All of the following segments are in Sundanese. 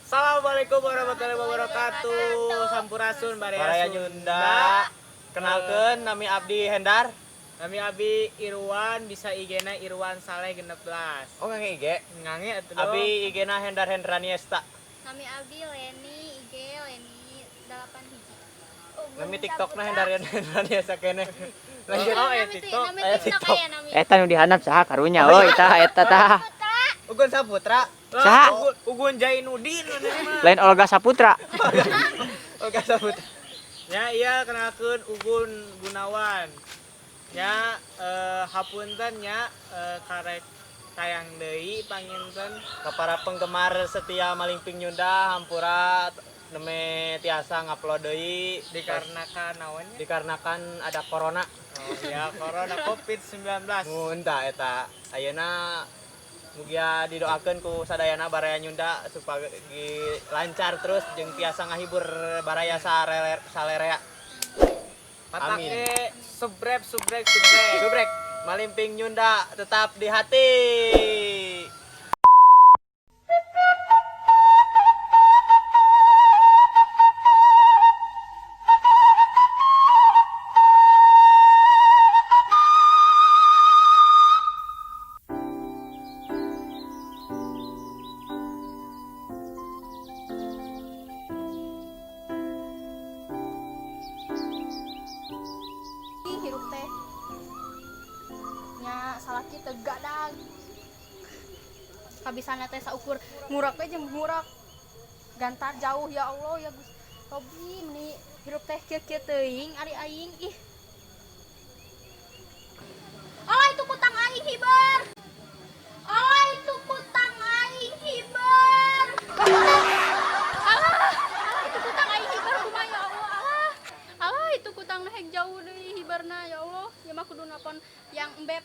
Assalamualaikum warahmatullahi wabarakatuh. Sampurasun baraya Baraya Nyunda. Kenalkeun, nami abdi Hendar. Nami abi Irwan, bisa IG-na Irwan Saleh 16. Oh, ngange IG. Ngange atuh dong. Abi IG-na Hendar Hendraniesta. Nami abdi Leni, IG Leni 8 hiji. Nami TikTok-na Hendar Hendraniesta keneh. Lanjut. Oh, eh, Nami TikTok. Nami Aya TikTok TikTok. aya nami. Eta nu dihandap saha karunya euy, eta eta tah. Ugun Saputra. Saha? Ugun, Ugun Jainuddin mana mah. Lain Olga Saputra. Olga Saputra. Ya iya, kenalkeun Ugun Gunawan. Ya hapunten nya, karek tayang deui panginten. Ke para penggemar setia Malingping Nyunda, hampura neme tiasa ngupload deui Dikarenakan naonnya? Dikarenakan ada corona. Oh ya, corona Covid-19. Mun tah eta ayeuna mugia didoakeun ku sadayana baraya Nyunda supaya lancar terus jeung tiasa ngahibur baraya salerea. Amin. Patake subrek subrek subrek. Subrek Malingping Nyunda tetap di hati. Ih, hirup teh. Nya salaki teu gadag. Kabisana teh saukur ngurak we jeung ngurak. Gantar jauh ya Allah ya Gusti. Robi meni hirup teh kieu-kieu teuing ari aing ih. Alah itu kutang aing hiber. Alah itu kutang aing hiber. Alah, alah itu kutang aing hiber kumaha ya Allah. Alah. Alah itu kutang hek jauh deui hiberna ya Allah. Ya mah kudu nelpon yang embeb.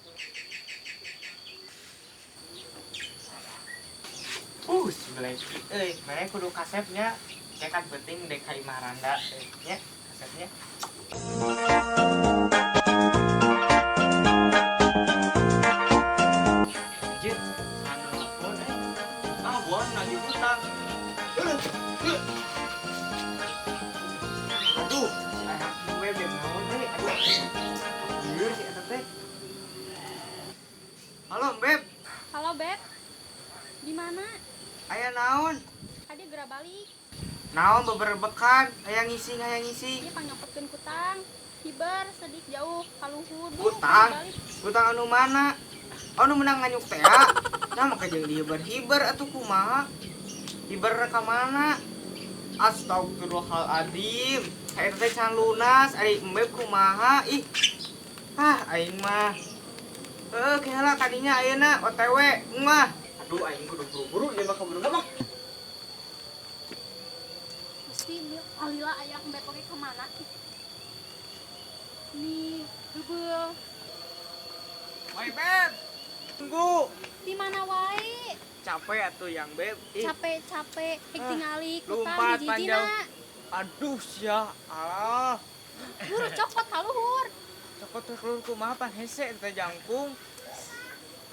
Beleki euy, mana kudu kasepnya? Ya kan penting dek ka Imah Randa euy nya kasepnya. Anjir, anu telepon eh. Ah, buan lagi hutang. Aduh, si anak gue beb naon euy. Aduh. Lieur si eta teh. Halo, Beb. Halo Beb. Di mana? Aya naon? Tadi geura balik. Naon beberbekan, hayang ngising, hayang ngising. Ieu pangnyokotkeun kutang. Hiber sedik jauh kaluhur. Bu, Kutang? balik. Kutang anu mana? Anu menang nganyuk teh. Nah, maka jeung dihiber-hiber atuh kumaha? Hiber ka mana? Astagfirullahaladzim. Eta teh can lunas, ari embeb kumaha? Ih. Ah, aing mah. Heuh, keula kadinya ayeuna OTW mah. Aduh, aing kudu buru-buru ieu mah kaburu mah. Mesti alila aya embeb oge ka mana? Nih, heubeul. Woi, Beb. Tunggu. Di mana wae? Capek atuh yang Beb. Ih. Capek-capek hek tingali kutang lompat hiji-hijina. panjang. Aduh sia, alah. Buru cokot kaluhur. Cokot teh keluar kumaha pan hese teh jangkung.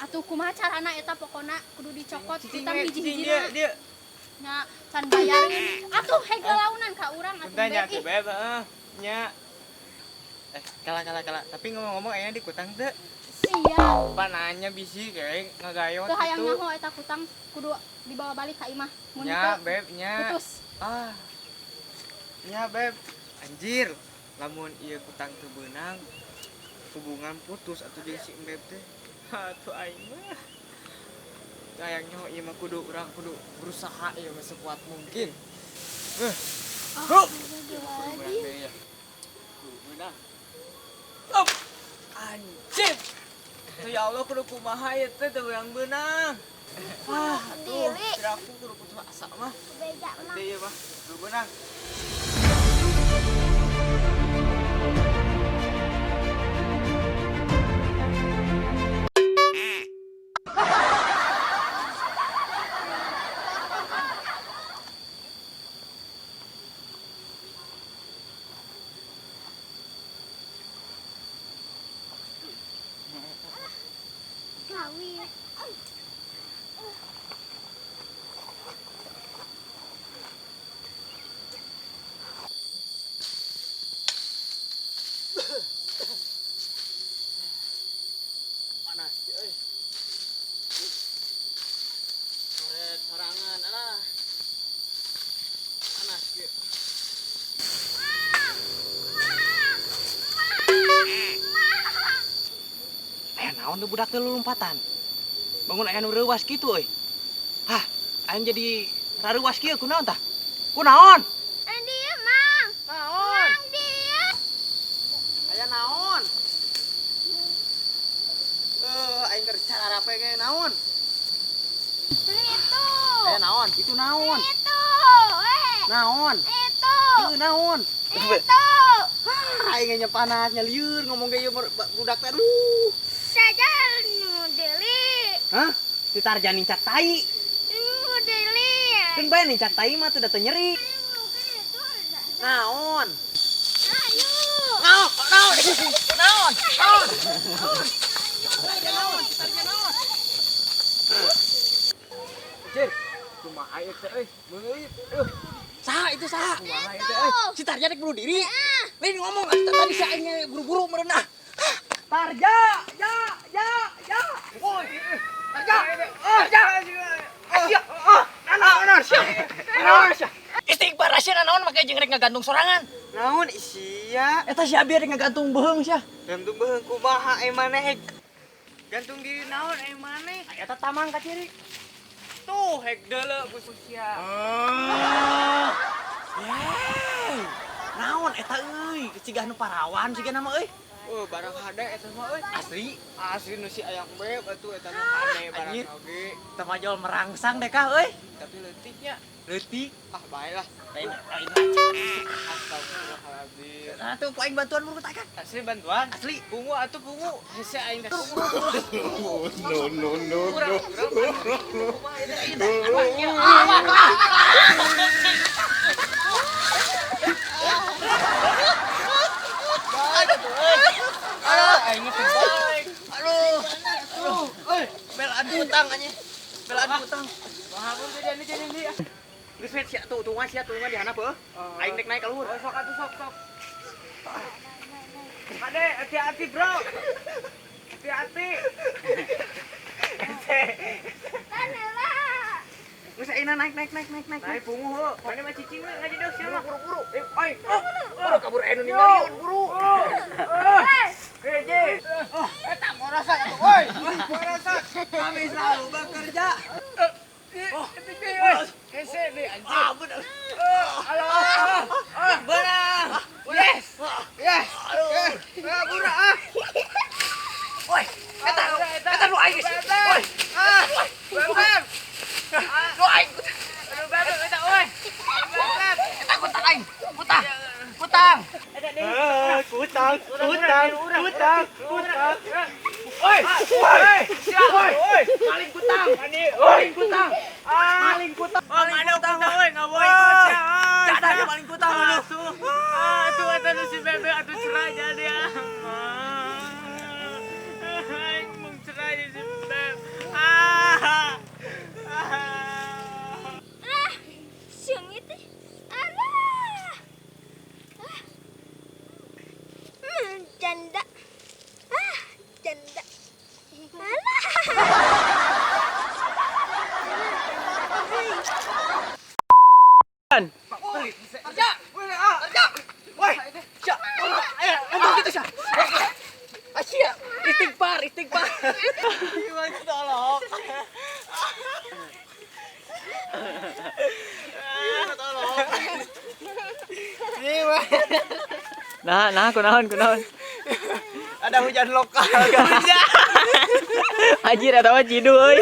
Atuh kumaha carana eta pokona kudu dicokot Cicing kutang we, cicing hiji-hijina. dia, dia. Nya can bayareun. Atuh hek launan ka urang atuh Bentar nya Beb. tuh Ih, Beb, heeh. Nya. Kalah kalah kalah. Tapi ngomong-ngomong aya di kutang teu. Sia. Pan nanya bisi kayak ngagayot Teu hayang gitu. nyaho eta kutang kudu dibawa balik ka imah. Mun Nya, teu, Beb, nya. putus. Ah. Nya, Beb. Anjir, lamun ieu kutang teu beunang, hubungan putus atuh jeung si Beb teh. Atuh aing mah. Hayang nyaho ieu mah kudu urang kudu berusaha ieu mah sekuat mungkin. Huh. Astagfirullahaladzim. Kudu ya. Kudu beunang. Up. Anjir. Tuh ya Allah kudu kumaha ieu teh teu beunang-beunang. Ah, atuh, kira aku kudu putus asa mah. Gede ieu mah, kudu beunang. Gawi. Naon tuh budak teh lompatan? Bangun aya nu reuwas kitu euy. Hah, aing jadi rareuwas kieu kunaon tah? Kunaon? Dia, Mang. Naon? Mang dia. Aya naon? Eh, aing keur cararape ge naon? Itu. Aya naon? Itu naon? Itu. Naon? Itu. Itu naon? Itu. Hah, aing nya panas nya lieur ngomong ge ieu budak teh aduh. Saja nu deli. Hah? Si Tarjan nincak tai. Nu deli. Keun bae nincak tai mah tuh da teu nyeri. Naon? Ayo. Naon? Naon? Naon? Naon? Naon? Tarjan naon? Anjir, kumaha ieu teh euy? Meungit. Saha itu saha? Kumaha ieu teh euy? Si Tarja rek bunuh diri. Lain ngomong tadi si aing buru-buru meureun ah. Tarja, ya, ya, ya. Woi, Tarja. Tarja. Asia. Ah, naon sia? Naon sia? Istighfar sia naon make jeung rek ngagantung sorangan. Naon sia? Eta si Abi rek ngagantung beuheung sia. Gantung beuheung kumaha eh maneh? Gantung diri naon eh maneh? Eta tamang ka ciri. Tuh hek deuleu ku sia. Yeay. Naon eta euy? Cigah nu parawan siga nama euy. Oh, barang hade eta mah euy. Asli. Asli nu si ayang beb atuh eta mah hade barang Anjir. oge. Temajol merangsang deh kah euy. Tapi leutiknya. Leutik. Ah, bae lah. Lain lain. Astagfirullahaladzim. Nah, tuh ku aing bantuan buru kan. Asli bantuan. Asli. Bungu atuh bungu. Hese aing teh. No, no, no, no. Aing mah baik. Aduh. Aduh. Euy, belaan hutang anjing. Belaan hutang. Wah, pun jadi jadi jadi. Geus we sia tuh tungan sia tungan di handap heuh. Aing rek naik ka luhur. Oh, sok atuh sok sok. Ade, hati-hati, Bro. Hati-hati. Tanela. Geus ayeuna naik naik naik naik naik. Naik bungu heuh. Mana mah cicing we ngajedog sia mah. Buru-buru. Eh, aing. Buru kabur anu ningalieun buru. Hiji. Eta mau rasa atuh, woi. Mau rasa. Kami selalu bekerja. Oh, hese deh anjir. Ah, bener. Alah. Ah, benar. Yes. Yes. Aduh. Ah, burak ah. Woi, eta eta nu aing geus. Woi, Ah, bebek. nu aing. Aduh, bebek eta euy. Bebek. Eta kutang aing. Kutang. Kutang. Kutang, kutang, kutang, kutang. Woi, woi, woi, woi, maling kutang. Maling kutang. Maling kutang. Oh, mana kutang euy, enggak boleh ikut sia. Jatah maling kutang lu. Ah, atuh eta nu si bebek atuh cerai jadi ah. Aing mung cerai si bebek. Ah. Ah. Ah, seungit teh. Alah. Ah. Janda. Ah, janda. Alah. Tarja. Tarja. Woi, sia. Ayo, ngomong gitu sia. Asia, istighfar, istighfar. Gimana tolong? Nah, nah, kunaon, kunaon. Ada hujan lokal. Anjir eta mah cidu euy.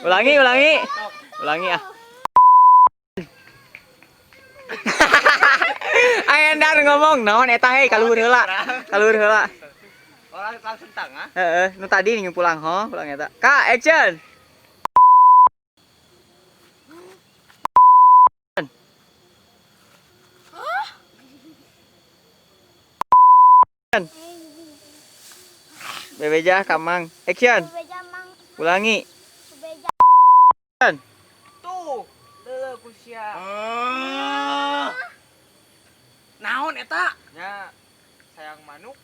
Ulangi, ulangi. Ulangi ah. Ayo ngomong naon eta hei kaluhur heula. Kaluhur heula. Orang langsung tengah. Heeh, nu tadi nih pulang ho, pulang eta. Kak, action. Bebeja kamang. Action. Bebeja mang, Ulangi. bebeja. Tuh, deuleu ku sia. Naon eta? Nya sayang manuk.